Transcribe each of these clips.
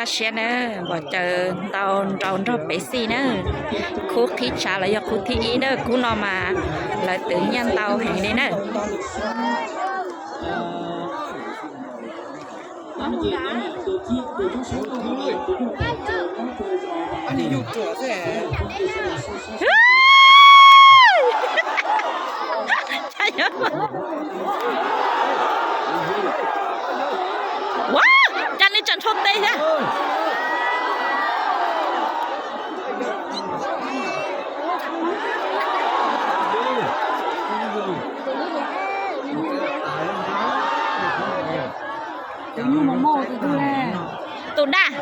Siab na, Npom Caws ntau nraug nrog Pej Xis na, khub qhib tshav los yog khub thib ib na, khub no mas lawv twv nyiaj ntau heev li na. Ua cas nws tseem nrhau tes thiab? Tus daj.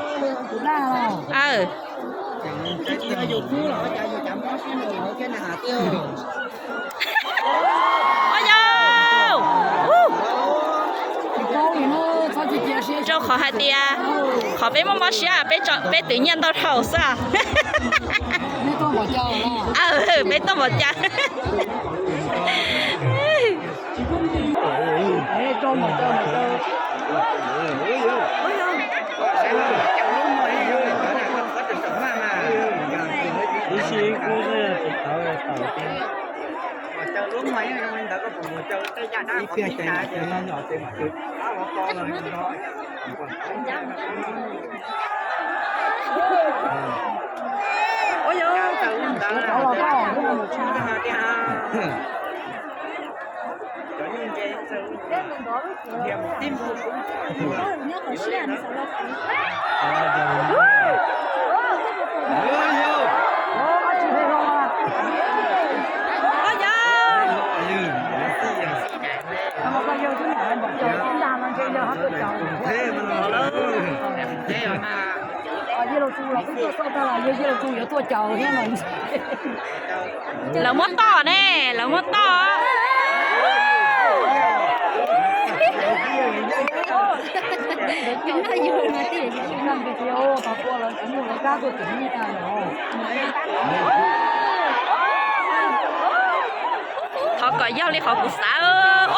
Ua yau, rau qhov hais tias qhov peb muaj mob siab, peb twv nyiaj ntau dhau xwb. Peb tuaj Npom Caws. Lawv muab toj ne, lawv muab toj. Thov kom yog li qhov kuv xav.